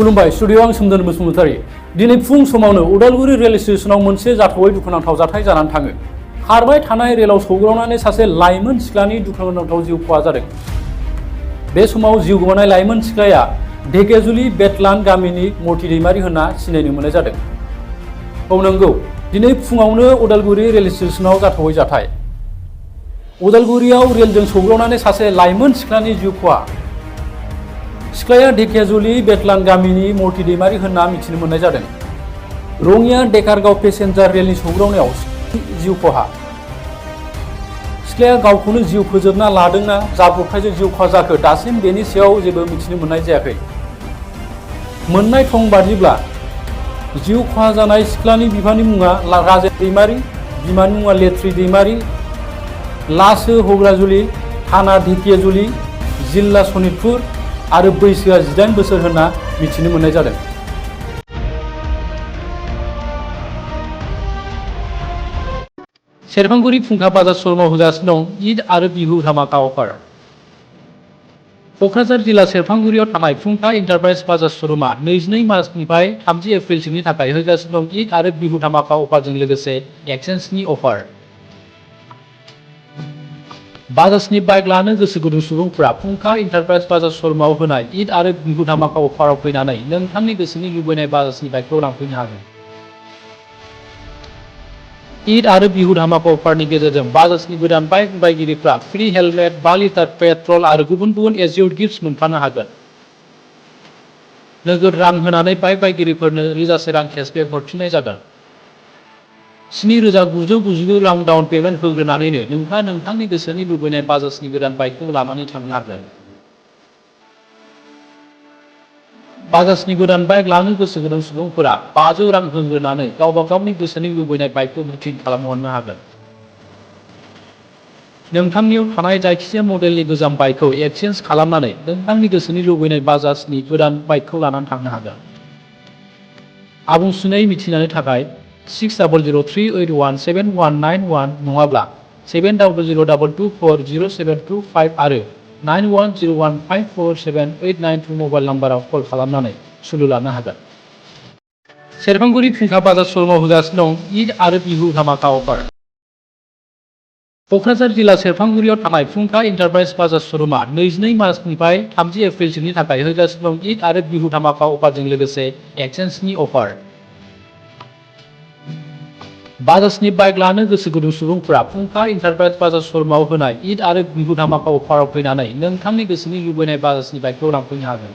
खुलुमबाय स्टुडिअ आं सोमदोन बसुमतारी दिनै फुं समावनो उदालगुरि रेल स्टेशनाव मोनसे जाथावै दुखुनांथाव जाथाय जानानै थाङो। खारबाय थानाय रेलाव सौग्रावनानै सासे लाइमोन सिख्लानि दुखुनांथाव जिउ खहा जादों। बे समाव जिउ गोमानाय लाइमोन सिख्लाया ढेकियाजुलि बेतलान गामिनि मति दैमारि होनना सिनायनो मोननाय जादों। औ नंगौ, दिनै फुङावनो उदालगुरि रेल स्टेशनाव जाथावै जाथाय। उदालगुरियाव रेलजों सौग्रावनानै सासे लाइमोन सिख्लानि जिउ खहा। सिख्लाया ढेकियाजुलि बेतलान गामिनि मति दैमारि होनना मिथिनो मोननाय जादों। रङिया डेकारगाव पेसेन्जार रेलनि सौग्रावनायाव जिउ खहा। सिख्लाया गावखौनो जिउ फोजोबना लादोंना जाब्रबथायजों जिउ खहा जाखो दासिम बेनि सायाव जेबो मिथिनो मोननाय जायाखै। मोननाय थं बादिब्ला जिउ खहा जानाय सिख्लानि बिफानि मुङा राजेन दैमारि, बिमानि मुङा लेथ्रि दैमारि, लासो हग्राजुलि, थाना ढेकियाजुलि, जिल्ला सनितपुर आरो बैसोआ 18 बोसोर होनना मिथिनो मोननाय जादों। सेरफांगुरि फुंखा बाजार श'रुमाव होगासिनो दं ईद आरो बिहु धामाका अफार। क'क्राझार जिल्ला सेरफांगुरियाव थानाय फुंखा एन्टारप्राइज बाजार श'रुमा 22 मार्चनिफ्राय 30 एप्रिलसिमनि थाखाय होगासिनो दं ईद आरो बिहु धामाका अफारजों लोगोसे एक्सचेन्जनि अफार। बाजाजनि बाइक लानो गोसो गुदुं सुबुंफोरा फुंखा एन्टारप्राइज बाजार श'रुमाव होनाय ईद आरो बिहु धामाका अफाराव फैनानै नोंथांनि गोसोनि लुबैनाय बाजाजनि बाइकखौ लांफैनो हागोन। ईद आरो बिहु धामाका अफारनि गेजेरजों बाजाजनि गोदान बाइक बायगिरिफ्रा फ्रि हेलमेट, 5 लिटार पेट्रल आरो गुबुन गुबुन एज्युर्ड गिफ्ट्स मोनफानो हागोन। नोगोद रां होनानै बाइक बायगिरिफोरनो रिजासे रां केसबेक हरफिननाय जागोन। 7,999 रां डाउन पेमेन्ट होग्रोनानैनो नोंथाङा नोंथांनि गोसोनि लुबैनाय बाजाजनि गोदान बाइकखौ लानानै थांनो हागोन। बाजाजनि गोदान बाइक लानो गोसो गुदुं सुबुंफोरा 500 रां होग्रोनानै गावबा गावनि गोसोनि लुबैनाय बाइकखौ बुकिं खालामहरनो हागोन। नोंथांनियाव थानाय जायखिजाया मडेलनि गोजाम बाइकखौ एक्सचेन्ज खालामनानै नोंथांनि गोसोनि लुबैनाय बाजाजनि गोदान बाइकखौ लानानै थांनो हागोन। आबुंसिनै मिथिनायनि थाखाय 6003817191 नङाब्ला 7002240725 आरो 9101547892 मबाइल नाम्बाराव कल खालामनानै सुलु लानो हागोन। सेरफांगुरि फुंखा बाजार श'रुमाव होगासिनो दं ईद आरो बिहु धामाका अफार। क'क्राझार जिल्ला सेरफांगुरियाव थानाय फुंखा एन्टारप्राइज बाजार श'रुमा 22 मार्चनिफ्राय 30 एप्रिलसिमनि थाखाय होगासिनो दं ईद आरो बिहु धामाका अफारजों लोगोसे एक्सचेन्जनि अफार। बाजाजनि बाइक लानो गोसो गुदुं सुबुंफोरा फुंखा एन्टारप्राइज बाजार श'रुमाव होनाय ईद आरो बिहु धामाका अफाराव फैनानै नोंथांनि गोसोनि लुबैनाय बाजाजनि बाइकखौ लांफैनो हागोन।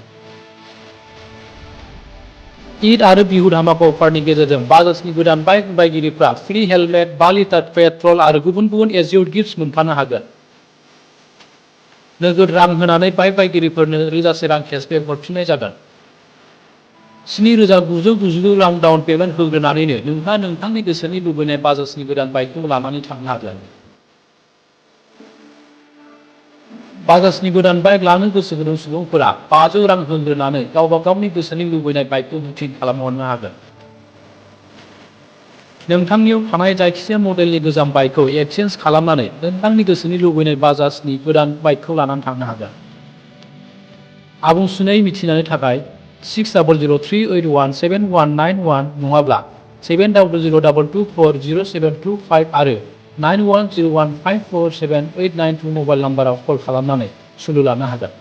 ईद आरो बिहु धामाका अफारनि गेजेरजों बाजाजनि गोदान बाइक बायगिरिफ्रा फ्रि हेलमेट, 5 लिटार पेट्रल आरो गुबुन गुबुन एज्युर्ड गिफ्ट्स मोनफानो हागोन। नोगोद रां होनानै बाइक बायगिरिफोरनो रिजासे रां केसबेक हरफिननाय जागोन। 7,999 रां डाउन पेमेन्ट होग्रोनानैनो नोंथाङा नोंथांनि गोसोनि लुबैनाय बाजाजनि गोदान बाइकखौ लानानै थांनो हागोन। बाजाजनि गोदान बाइक लानो गोसो गुदुं सुबुंफोरा 500 रां होग्रोनानै गावबा गावनि गोसोनि लुबैनाय बाइकखौ बुकिं खालामहरनो हागोन। नोंथांनियाव थानाय जायखिजाया मडेलनि गोजाम बाइकखौ एक्सचेन्ज खालामनानै नोंथांनि गोसोनि लुबैनाय बाजाजनि गोदान बाइकखौ लानानै थांनो हागोन। आबुंसिनै मिथिनायनि थाखाय 6003817191 नङाब्ला 7002240725 आरो 9101547892 मबाइल नाम्बाराव कल खालामनानै सुलु लानो हागोन।